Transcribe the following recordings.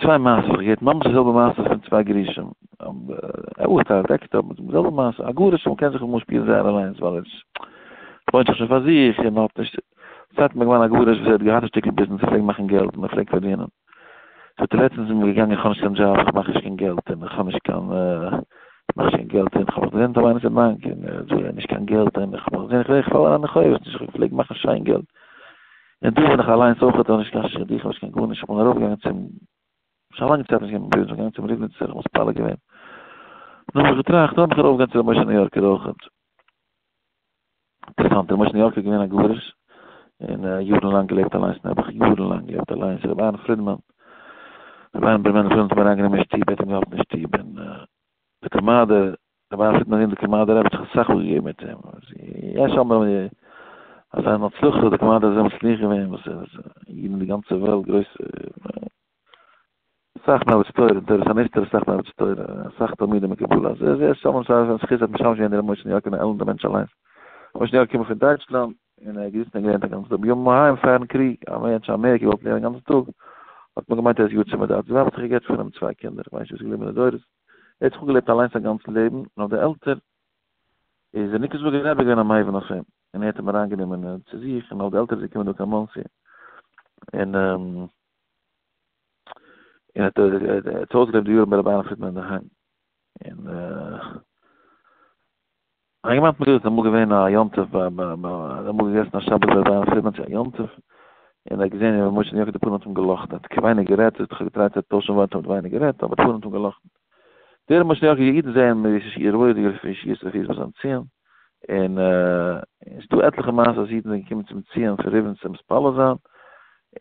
צוויי מעשות איך געהערט ממש די זעלבע מעשה פון צוויי גרושים, אבער די זעלבע מעשה, א גרוש מען קען זיך אמאל שפירן זייער אליינס ווייל ער וואוינט זיך שוין פאר זיך און האט נישט, ס'האט מיר געווען א גרוש וואס ער האט געהאט א שטיקל ביזנעס ער פלעגט מאכן געלט און ער פלעגט פארדינען, זאגט ער לעצטנס איז מיר געגאנגען איך האב נישט קיין דזשאב איך מאך נישט קיין געלט און איך האב נישט קיין איך מאך נישט קיין געלט און איך האב מיך דערזען מיט אליינס אין באנק און ער זאגט נישט קיין געלט און איך האב מיך דערזען איך ווער איך פאל אריין אין חובות נישט איך פלעג מאכן שיין געלט און דא בין איך אליינס אויך האט נישט קיין שידוך נישט קיין גארנישט איך בין ארויף געגאנגען צום שוין לאנגע צייט נישט געווען ביים געגאנגען צום ריבניצער איך מתפלל געווען נאך האב איך געטראכט לאמיך ארויף גיין צו ר' משה ניו יארקער אויך אינטערעסאנט ר' משה ניו יארקער איז געווען א גרוש און יארן לאנג געלעבט אליינס נעבעך יארן לאנג געלעבט אליינס ר' אהרן פרידמאן ר' אהרן בן מענדל פרידמאן האט אים אריינגענומען אין שטוב ער האט אים געהאלטן אין שטוב און די קאמאדע רבי אהרן פרידמאן די קאמאדע רבי האט זיך אסאך אפגעגעבן מיט אים, יש אומרים אז זיין הצלחה די קאמאדע איז מצליח געווען וואס איז אידן די גאנצע וועלט גרויסע אסאך מרביץ תורה תורת הנסתר אסאך מרביץ תורה אסאך תלמידים מקובלים אז יש אומרים אז זיין זכות האט משמש געווען ר' משה ניו יארקער אן עלנדער מענטש אליינס ר' משה ניו יארקער קומען פון דייטשלאנד און ער האט געזיצן און געלערנט א גאנצן טאג בימים ההם פארן קריג א מענטש אין אמעריקע געוואלט לערנען א גאנצן טאג האט מען געמיינט ער איז יצא מדעת זיין ווייב האט זיך געגט פון אים צוויי קינדער איך ווייס נישט וואס איז געבליבן אין די דורות ער האט זיך אפגעלעבט אליינס א גאנץ לעבן, און אויף די עלטער איז דער ניקלשבורגער רבי געווען א מבין אויף אים, און ער האט אים אריינגענומען צו זיך, און אויף די עלטער איז ער געקומען דא קיין מאנסי, און און האט האט אויסגעלעבט די יארן ביי רבי אהרן פרידמאן אינדערהיים, און א אינגערמאן האט מיר געזאגט איז אמאל געווען א יום טוב ביי ביי ביי ער האט אמאל געגעסן א שבת ביי רבי אהרן פרידמאן צו א יום טוב, און ער האט געזען ווי רבי משה ניו יארקער די פנים האט אים געלאכטן, ער האט ווייניג גערעדט, ער האט זיך געטרייט צו טוישן ווארט האט ווייניג גערעדט, אבער די פנים האט אים געלאכטן. דער רבי משה ניו יארקער אידן זעען מיר ווי ס'איז מורא'דיגע ישועות רפואות ביי זיין ציון, און ס'איז דא עטליכע מעשות אז אידן זענען געקומען צום ציון פון ריבניץ מתפלל זיין,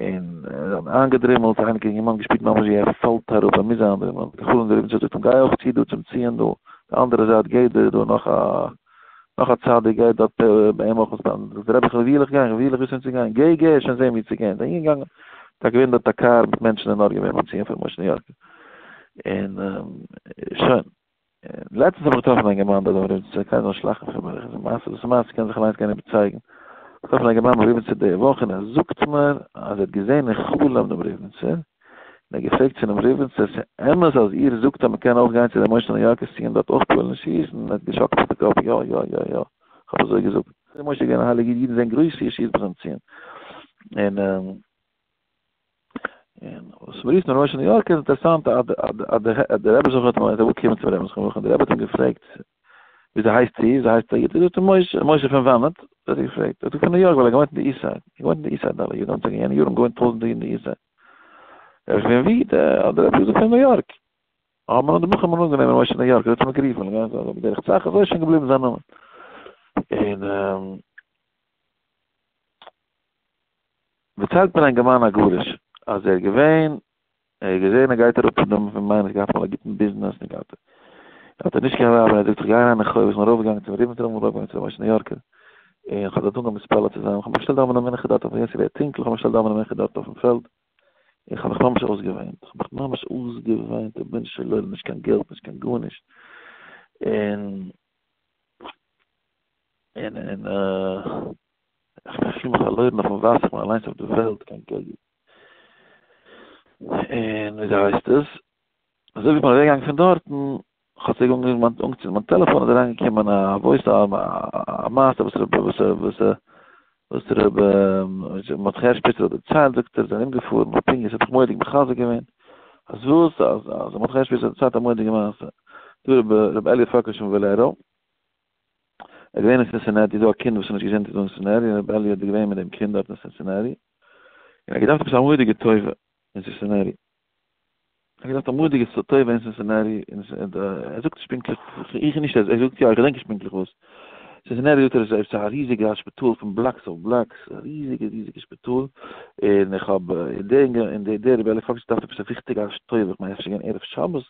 און זיי האבן איינגעדרימלט, איינער אינגערמאן געשפירט ממש ווי ער פאלט אראפ, ער מוז איינדרימלען, געפארן די ריבניצער זאגט אים גיי אויך צו דא צום ציון דא, די אנדערע זייט גדר איז דא נאך א נאך א צדיק גיי דארט ביי אים אויך מתפלל זיין, זאגט דער רבי איך ווי וויל איך גיין, ווי וויל איך וויסן צו גיין, גיי גיי שוין זען ווי צו גיין, זענען געגאנגען, טאקע געווען דארט א קאר מיט מענטשן און נאר געווען ביים ציון פון משה ניו יארקער, און שוין. לעצטנס האב איך געטראפן א אינגערמאן דארט ביים ריבניצער, קיינער זאל נישט לאכן פון מיר, איך זאג מעשה דאס איז מעשה קען זיך אליינס גיין איבערצייגן, געטראפן א אינגערמאן ביים ריבניצער די וואך און ער זאגט מיר אז ער האט געזען אין חלום דעם ריבניצער, און ער האט געפרעגט פונעם ריבניצער ס'איז אמת אז איר זאגט אז מ'קען אויך גיין צו ר' משה ניו יארקער'ס ציון דארט אויך פועל'ן ישועות, און ער האט געשאקלט די קאפ יא יא יא יא כ'האב אזוי געזאגט. ר' משה איז געווען א הייליגער איד און זען גרויסע ישועות ביי זיין ציון, און. און וואס מ'רופט ר' משה ניו יארקער איז אינטערעסאנט אז דער רבי זכרונו לברכה איז אמאל געקומען צום רבי'ן זכרונו לברכה און דער רבי האט אים געפרעגט וויאזוי הייסטו וויאזוי הייסט ער זאגט ער משה משה פון וואנעט האט ער געפרעגט ער זאגט פון ניו יארק ווייל ער געוואוינט אין די איסט סייד ער געוואוינט אין די איסט סייד אלע יארן אין יענע יארן געוואוינט טויזענטער אידן אין די איסט סייד ער איז פון ווי האט דער רבי געזאגט פון ניו יארק האבן די בחורים אנגענומען משה ניו יארק האט אים גערופן בדרך צחות אזוי איז שוין געבליבן זיין נאמען און דערציילט מיר א אינגערמאן א גרוש אז ער איז געווען ער האט געזען ער גייט אראפ פון דעם פון מיין געהאט אמאל א גוטן ביזנעס און געהאט האט ער נישט קיין ווייב און ער זאגט איך גיי אריין אין חוב איך בין ארויף געגאנגען צום ריבניצער רב ארויף געגאנגען צו ר' משה ניו יארקער און איך האב דארט אנגעהויבן מתפלל צו זיין איך האב מיך געשטעלט דאווענען מנחה דארט אויפן געסל ווערט טונקל איך האב מיך געשטעלט דאווענען מנחה דארט אויפן פעלד איך האב מיך ממש אויסגעוויינט איך האב מיך ממש אויסגעוויינט רבונו של עולם נישט קיין געלט נישט קיין גארנישט און און און איך פיל מיך פארלוירן אויפן וואסער, איך בין אליינס אויף די וועלט, קיין געלט. און וויאזוי הייסט עס? אזוי ווי איך בין אוועקגעגאנגען פון דארטן, האט זיך אנגעהויבן אנצינדן מיין טעלעפאן, איז אריינגעקומען א voice א מעשה וואס ר' וואס וואס וואס ר' מרדכי הערש שפיצער האט דערציילט, זאגט ער, זיי זענען ארומגעפארן אויף פינגערס, האט מיך מורא'דיג מחזק געווען, אז וואס? אז אז מרדכי הערש שפיצער האט דערציילט א מורא'דיגע מעשה, דא ר' אלי' פארקאש פון וואלערא, ער איז געווען אין סינסינעטי, איז דא א קינד וואס איז נישט געזונט איז דא אין סינסינעטי, און רבי אלי' האט געווען מיט דעם קינד דארט אין סינסינעטי, און ער האט געדארפט עפעס א מורא'דיגע טובה אין סינסינעטי, ער האט געדארפט א מורא'דיגע טובה אין סינסינעטי, און ער זאגט נישט פונקטליך, איך נישט, ער זאגט יא, איך געדענק נישט פונקטליך וואס, סינסינעטי זאגט ער איז עפעס א ריזיגע שפיטאל פון blocks אויף blocks, א ריזיגע ריזיגע שפיטאל, און איך האב, און דער און דער רבי אלי' פאקש דארף עפעס א וויכטיגע טובה, איך מיין אפשר געווען ערב שבת,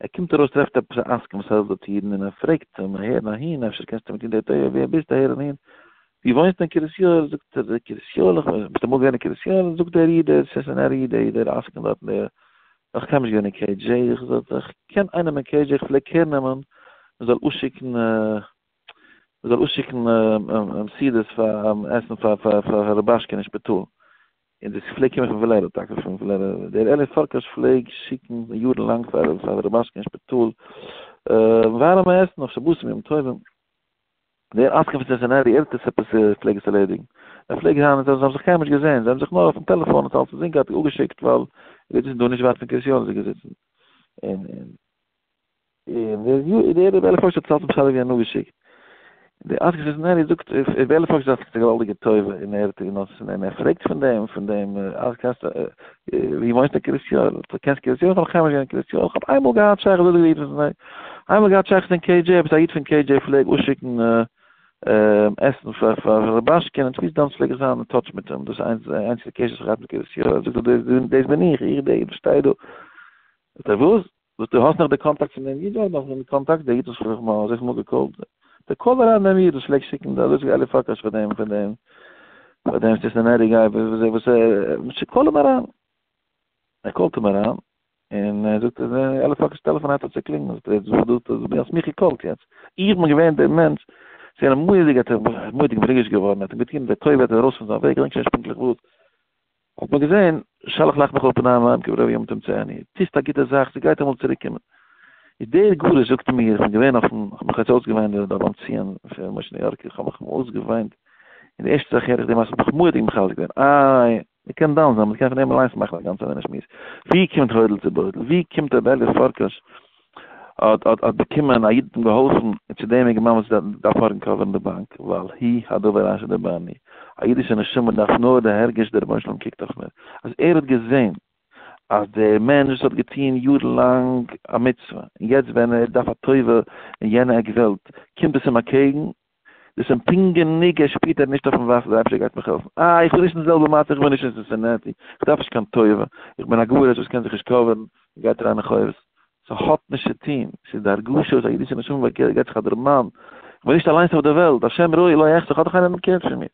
ער קומט ארויס טרעפט עפעס א עסקן וואס העלפט דארט אידן און ער פרעגט אים אהער און אהין אפשר קענסטו מיר טון די טובה ווי ביסטו אהער און אהין ווי וואוינסטו אין קרית יואל זאגט ער קרית יואל איך ביסט אמאל געווען אין קרית יואל זאגט דער איד דער סינסינעטי איד דער איד דער עסקן דארט דער נאך קיינמאל נישט געווען אין קעי דזשעי איך זאג איך קען איינעם אין קעי דזשעי איך פלעג קער נעמען מען זאל אפשיקן מען זאל אפשיקן סידיס פאר עסן פאר פאר פאר רובאשקין אין שפיטאל. און דאס פלעג קומען פון וולערא, טאקע פון וולערא, דער אלי פארקאש פלעג שיקן יארן לאנג פאר פאר רובאשקין אין שפיטאל ווארעמע עסן אויף שבתים יום טובים, דער עסקן פון סינסינעטי ער האט עס עפעס פלעג עס ערלעדיגן, ער פלעג זיין זיי האבן זיך קיינמאל נישט געזען, זיי האבן זיך נאר אויפן טעלעפאן האט אלס אינזין געהאט אפגעשיקט ווייל ער איז דא נישט ווייט פון קרית יואל איז ער געזיצן, און און. און דער ר' אלי פארקאש האט עס אלץ מסדר געווען און אפגעשיקט. דער עסקן פון סינסינעטי זאגט, ר' אלי פארקאש האט א געוואלדיגע טובה און ער האט גענאסן און ער פרעגט פון דעם פון דעם עסקן ווי וואוינסטו אין קרית יואל? קענסט קרית יואל? איך האב נאך קיינמאל נישט געווען אין קרית יואל, איך האב איינמאל געהאט שייכות דא איד פון סינסינעטי, איינמאל געהאט שייכות אין קעי דזשעי, עפעס א איד פון קעי דזשעי פלעג אפשיקן עסן פאר פאר רובאשקין און תמיד דאן פלעג איך זיין אין touch מיט אים, דאס איז איינציגסטע קשר וואס איך האב מיט קרית יואל, זאגט ער דאס בין איך, איך דער איד וואס שטייט דא. זאגט ער וואס? וואס דו האסט נאך די contact פון דעם איד? יא, נאך דעם contact, דער איד וואס איך האב אזויפיל מאל געקאלט, דער call אריין דעם איד וואס פלעגט שיקן די אזוי אלי פארקאש פאר דעם פאר דעם פאר דעם סינסינעטי guy וואס וואס ער call אים אריין, ער קאלט אים אריין, און ער זאגט אז אלי פארקאש טעלעפאן הייבט אן צו קלינגען, זאגט ער דו דו האסט מיך געקאלט יעצט, איך בין געווען דער מענטש, ס'איז געווען א מורא'דיגע מורא'דיג מרוגש געווארן, ער האט אים געטון די טובה, ער איז ארויס פון זיין וועג, איך געדענק שוין נישט פונקטליך וואס. האט מען געזען, שלח לחמך על פני המים כברוב ימים תמצאנו, טוסט א גוטע זאך, ס'גייט אמאל צוריק קומען. איז דער גרוש זאגט מיר, איך בין געווען אויפן, איך האב מיך יעצט אויסגעוויינט דא ביים ציון פון משה ניו יארקער, איך האב מיך אויסגעוויינט, און די ערשטע זאך הער איך די מעשה, האט מיך מורא'דיג מחזק געווען, איי, מ'קען דן זיין, מ'קען פון אים אליינס מאכן א גאנצע אנדערע שמועס, ווי קומט הוידל צו בוידל, ווי קומט רבי אלי' פארקאש האט האט האט באקומען א איד האט אים געהאלפן און צו דעם אינגערמאן וואס דארף מארגן קאווערן די באנק ווייל הוא הדבר אשר דברנו א אידישע נשמה דארף נאר די הרגש דער רבונו של עולם קוקט אויף מיר אז ער האט געזען אז דער מענטש וואס האט געטון יארן לאנג א מצוה און יעצט ווען ער דארף א טובה אין יענע עק וועלט קומט עס אים אקעגן דאס איז פונקט גענוג ער שפירט ער נישט אויפן וואסער דער אייבערשטער גייט מיך העלפן אה איך בין נישט אין די זעלבע מצב איך בין נישט אין סינסינעטי איך דארף נישט קיין טובה איך בין א גרוש וואס קען זיך נישט קאווערן און גייט אריין אין חובות ס'האט נישט צו טון ס'איז די הרגשה וואס א אידישע נשמה געבט זיך א דערמאן איך בין נישט אליינס אויף דער וועלט השם רועי לא אחסר איך האב דאך איינער וואס קערט פון מיר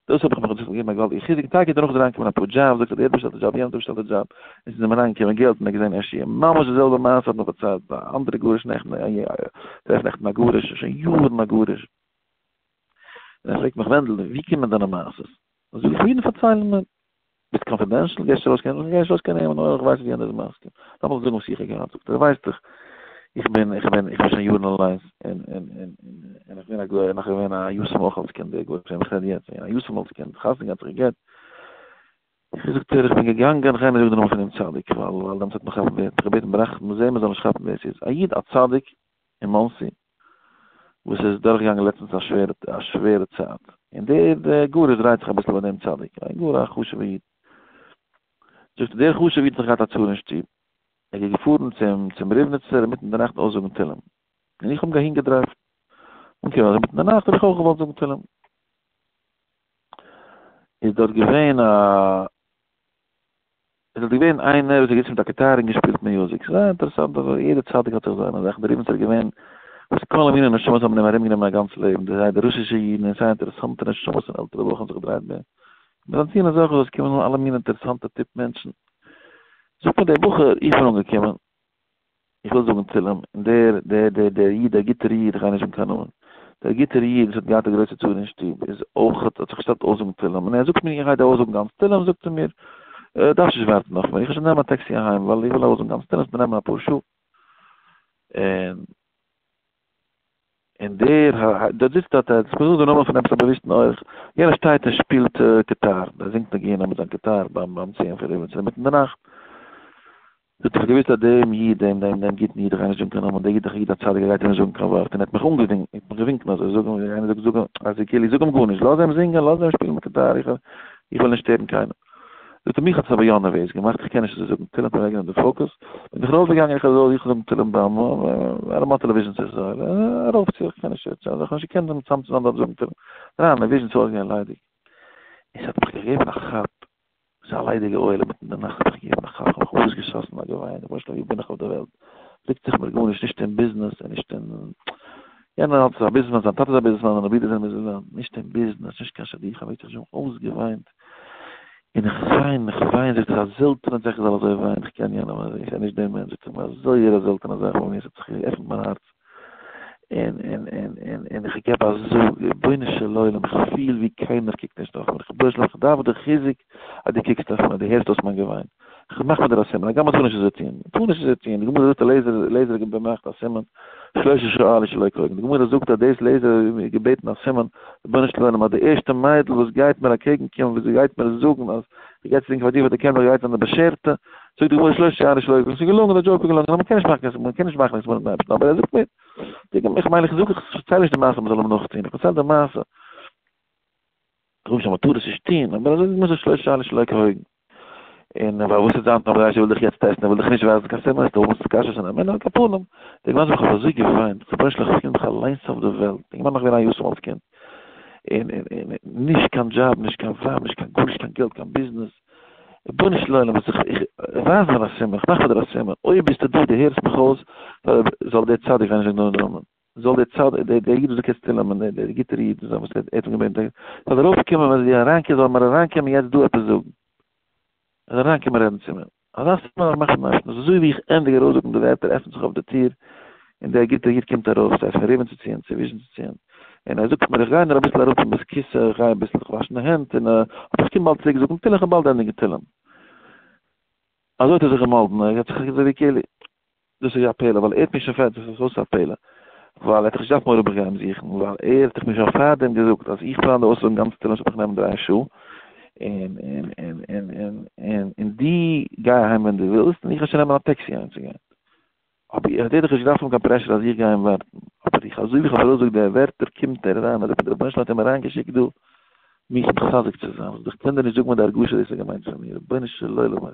דאס האב איך מיך געגעבן א געוואלדיגע חיזוק טאקע דערנאך איז אריינגעקומען אפאר דזשאבס זאגט ער דער באשטעלט א דזשאב יענער האט באשטעלט א דזשאב און ס'איז אים אריינגעקומען געלט און ער האט געזען עשיה ממש די זעלבע מעשה האט מיר פארציילט ביי א אנדערע גרוש נעכטן טרעף נעכטן א גרוש שוין יארן א גרוש און ער פרעגט מיך ווענדל ווי קומען דיינע מעשות זאג איך אידן פארציילן מיר ביסט confidential גייסט ארויס קיין גיי נישט ארויס קיין נעמען נאר איך ווייס אז יענער איז מסכים לאמיך זאגן וואס איך האב געהאט זאגט ער ווייסט דאך איך בין איך בין איך בין שוין יארן אליינס און און און און איך בין א גוי נאך געווען א יתום אויך אלס קינד דער גוי פון וועם איך רעד יעצט א יתום אלס קינד חתונה געהאט זיך גע'גט זאגט ער איך בין געגאנגען איך גיי נישט זאגן די נאמען פונעם צדיק ווייל ווייל דעמאלטס וועט מען כאפן ווער האט מיך געבעטן ברחמים זעהן מען זאל נישט כאפן ווער עס איז א איד א צדיק אין מאנסי וואס איז דורכגעגאנגען לעצטנס א שווערע א שווערע צייט און דער דער גרוש דרייט זיך אביסל ביי דעם צדיק א גאר א חשוב'ע איד זאגט ער דער חשוב'ע איד האט זיך געהאט א צרה אין שטוב ער איז געפארן צום צום ריבניצער אינמיטן די נאכט אויסזאגן תהלים און איך האב אים אהין געדרייווט אנקומען אינמיטן די נאכט האב איך אויך געוואלט זאגן תהלים איז דארט געווען א איז דארט געווען איינער וואס איז געזיצן מיט א גיטאר און געשפילט music, ס'איז זייער אינטערעסאנט אבער יעדער צדיק האט זיך זיינע זאכן, דער ריבניצער איז געווען וואס כל מיני נשמות האבן אים ארומגענומען א גאנץ לעבן, די סיי די רוסישע אידן און סיי אינטערעסאנטע נשמות און עלטערע בחורים זיך געדרייט ביי אים, מיט זיין ציון איז אויך אזוי, עס קומען אן אלע מיני אינטערעסאנטע type מענטשן, זאגט מיר דער בחור איך בין אנגעקומען, איך וויל זאגן תהלים, און דער, דער, דער, דער איד, דער גוטער איד, איך גיי נישט זאגן קיין נאמען, דער גוטער איד וואס האט געהאט א גרויסע צרה אין שטוב, איז אויך, האט זיך געשטעלט אויסזאגן תהלים, און ער זאגט מיר, איך גיי דא אויסזאגן גאנץ תהלים, זאגט ער מיר, דארפסט נישט ווארטן אויף מיר, איך וועל שוין נעמען א טעקסי אהיים, ווייל איך וויל אויסזאגן גאנץ תהלים, עס וועט מיר נעמען אפאר שעה. און, און דער, דארט זיצט דארט, איך זאג די נאמען פון עפעס א באוויסטן אורח, יענער שטייט און שפילט גיטאר, ער זינגט נגינה מיט זיין גיטאר ביים, ביים ציון פון ריבניץ אינמיטן די נאכט. זאגט איך האב געוואוסט אז דעם איד, דעם דעם דעם גוטן איד, איך גיי נישט זאגן קיין נאמען, דער איד איז דאך א איד א צדיק, ער גייט אים נישט זאגן קיין ווארט, און ער האט מיך אנגעווינקען, ער האט מיך געווינקען אזוי, זאג אים, איינער זאגט זאג אים, אז כאילו זאג אים גארנישט, לאז אים זינגען, לאז אים שפילן מיט גיטאר, איך איך וויל נישט שטערן קיינעם. זאגט ער, מיך האט עס אבער יא נערוועז געמאכט, איך קען נישט אזוי זאגן תהלים, כ'בין אוועקגענומען די focus, בין איך ארויפגעגאנגען, איך אזוי זיך זאגן תהלים ביים ר' מאטעלע וויזשניצער זאל, ארויפצו, איך קען נישט, איך האב נישט געקענט מצמצם זיין דארט זאגן תהלים, אריין אין וויזשניץ איז אויך געווען ליידיג, און ס'האט מיך געגעבן א כאפ, ס'איז א ליידיגע אוהל אינמיטן די נאכט האב איך געגעבן א כאפ, כ'האב מיך אויסגעשאסן א געוויין, רבונו של עולם ווי בין איך אויף די וועלט, ליגט זיך מיר גארנישט, נישט אין ביזנעס און נישט אין, יענער האט א ביזנעס, זיין טאטע איז א ביזנעסמאן, זיינע ברידער זענען ביזנעסמאן, נישט אין ביזנעס, נישט קיין שידוכים, איך האב מיך אויסגעוויינט, און איך וויין, איך וויין, זאגט ער, א זעלטענע זאך איך זאל אזוי וויינען, איך קען יענעם, איך קען נישט דעם מענטש, זאגט ער מיר, אזוי א זעלטענע זאך ביי מיר, ס'האט זיך געעפנט מיין הארץ. און און און און און איך געב א זאג, רבונו של עולם איך פיל ווי קיינער קוקט נישט אויף מיר, רבונו של עולם איך דארף די חיזוק אז דו קוקסט אויף מיר, דו הערסט אויס מיין געוויין, איך מאך מיט דיר א סימן, הגם מען טאר נישט אזוי טון, מען טאר נישט אזוי טון, די גמרא זאגט אליעזר אליעזר האט געמאכט א סימן, שלושה שאלו שלא כהוגן, די גמרא זאגט אז דאס אליעזר האט געבעטן א סימן, רבונו של עולם אז די ערשטע מיידל וואס גייט מיר אקעגן קומען וואס זי גייט מיר זאגן אז זי גייט צו זינגען פאר דיר פאר די קעמלעך גייט זיין די באשערטע, זאגט די גמרא שלושה שאלו שלא כהוגן, ס'איז געלונגען, די joke איז געלונגען, מען קען נישט מאכן קיין מען קען נישט מאכן קיין סימן מיטן אייבערשטן, אבער ער זאגט מיר, איך מיין איך זאג איך פארצייל נישט די מעשה מען זאל אים נאכטון, איך פארצייל די מעשה. כ'זאג נישט אז מ'טאר עס נישט טון, אבער אזוי זאגט מען שלושה שאלו שלא כהוגן. און פארוואס איז זיין טאמער וויל דיך יעצט טעסטן, ער וויל דיך נישט ווייזן קיין סימן, איז דא וואס קשיות און אמונה, על כל פנים, די גמרא זאגט איך האב אזוי געוויינט, רבונו של עולם איך פיל מיך אליינס אויף די וועלט, איך מיין נאך געווען א יתום אלס קינד, און און און נישט קיין דזשאב, נישט קיין ווייב, נישט קיין גארנישט, קיין געלט, קיין ביזנעס, רבונו של עולם וואס איך איך ווייז מיר א סימן, איך מאך פאר דיר א סימן, אויב ביסטו דא, דו הערסט מיך אויס, זאל דער צדיק, כ'גיי נישט זאגן די נאמען. זאל דער צד דער דער איד וואס דו קענסט תהלים און דער דער גוטער איד וואס ער האט אים געבעטן זאל ארויפקומען ווען זי אריינקומען זאל מיר אריינקומען יעצט דא עפעס זאגן ער זאל אריינקומען רעדן צו מיר אזא סימן האב איך געמאכט פון אייבערשטן אזוי ווי איך ענדיג ארויסזאגן די ווערטער עפנט זיך אויף די טיר און דער גוטער איד קומט ארויף ס'הייסט פון ריבניץ צו וויזשניץ צו ציון און ער זאגט מיר איך גיי נאר אביסל אראפ אין בית כסא איך גיי אביסל זיך וואשן די הענט און אבער איך קום באלד צוריק זאגן תהלים איך וועל באלד ענדיגן תהלים אזוי האט ער זיך געמאלדן ער האט זיך אזוי ווי כאילו דאס איז א פלא ווייל ער האט מיר שוין פאר דאס איז אויס א פלא ווייל ער האט דאך נישט געדארפט מורא האבן איך גיי אים זוכן ווייל ער האט דאך מיר שוין פארדעם געזאגט אז איך פלאן דא אויסזאגן גאנץ תהלים ס'וועט מיך נעמען דריי שעה און און און און און און און דו גיי אהיים ווען דו ווילסט און איך וועל שוין נעמען א טעקסי אהיימצוגיין אבער ער האט דאך נישט געדארפט האבן קיין pressure אז איך גיי אים ווארטן אבער איך אזוי ווי איך האב ארויסגעזאגט די ווערטער קומט ער אריין אזוי ווי דער רבונו של עולם האט אים אריינגעשיקט דא מיך מחזק צו זיין, וואס איך קען דיר נישט זאגן מיט די הרגשה דאס האט געמיינט פאר מיר, רבונו של עולם,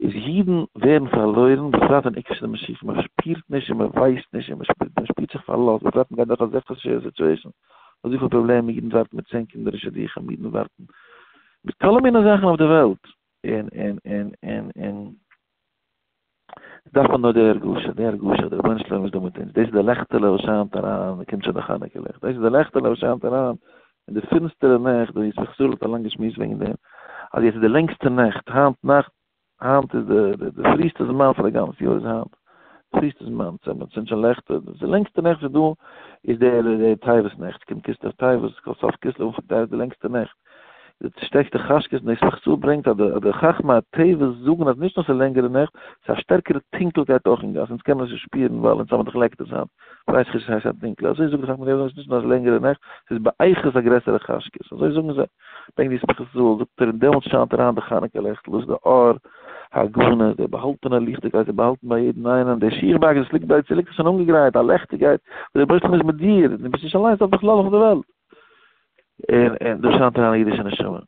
איז אידן ווערן פארלוירן, בפרט אין עיקבתא דמשיחא, מען שפירט נישט און מען ווייסט נישט און מען שפירט, מען שפירט זיך פארלאזט, בפרט מען גייט דורך אזעלכע שווערע situation, אזויפיל פראבלעמען, אידן ווארטן מיט צען קינדער אין שידוכים, אידן ווארטן מיט אלע מיני זאכן אויף די וועלט, און און און און און. דארף מען נאר די הרגשה, די הרגשה אז דער רבונו של עולם איז דא מיט אונז, דאס איז די לעכטעלע וואס שיינט אריין, קומט שוין די חנוכה לעכט, דאס איז די לעכטעלע וואס שיינט אריין אין די פינסטערע נעכט, דער ישמח ישראל האט א לאנגע שמועס וועגן דעם, אז יעצט איז די לענגסטע נעכט, היינט נאכט, היינט איז די די פריסטע זמן פאר די גאנצע יאר איז היינט, פריסטע זמן, צו מען צינדט שוין לעכטער, די לענגסטע נעכט וואס איז דא איז די די טבת נעכט, קומט כסלו טבת, סוף כסלו אנפאנג טבת, די לענגסטע נעכט. די שטערקסטע חשקות און דאס מחזור ברענגט אז די חכמי הטבע זאגן אז נישט נאר ס'איז לענגערע נעכט, ס'איז א שטערקערע טונקלקייט אויך אין גאס, אונז קען מען עס נישט שפירן ווייל אונז האבן דאך לעקטערס היינט, ווייס איך נישט וואס הייסט א טונקל, אזוי זאגט די חכמי הטבע זאגן ס'איז נישט נאר לענגערע נעכט, ס'איז באיכות א גרעסערע חשקות, אזוי זאגן זיי, ברענגט די ישמח ישראל, זאגט ער און דעמאלטס שיינט אריין די חנוכה לעכטל, דאס איז די אור הגנוז, די באהאלטענע ליכטיגקייט איז באהאלטן ביי יעדן איינעם, די שיך bag וואס ליגט ביי דיר ליגט שוין אנגעגרייט, א לעכטיגקייט, וואס דער רבונו של עולם איז מיט דיר, דו ביסט נישט אליינס אויף בכלל אויף די וועלט. און און דא שיינט אריין א אידישע נשמה.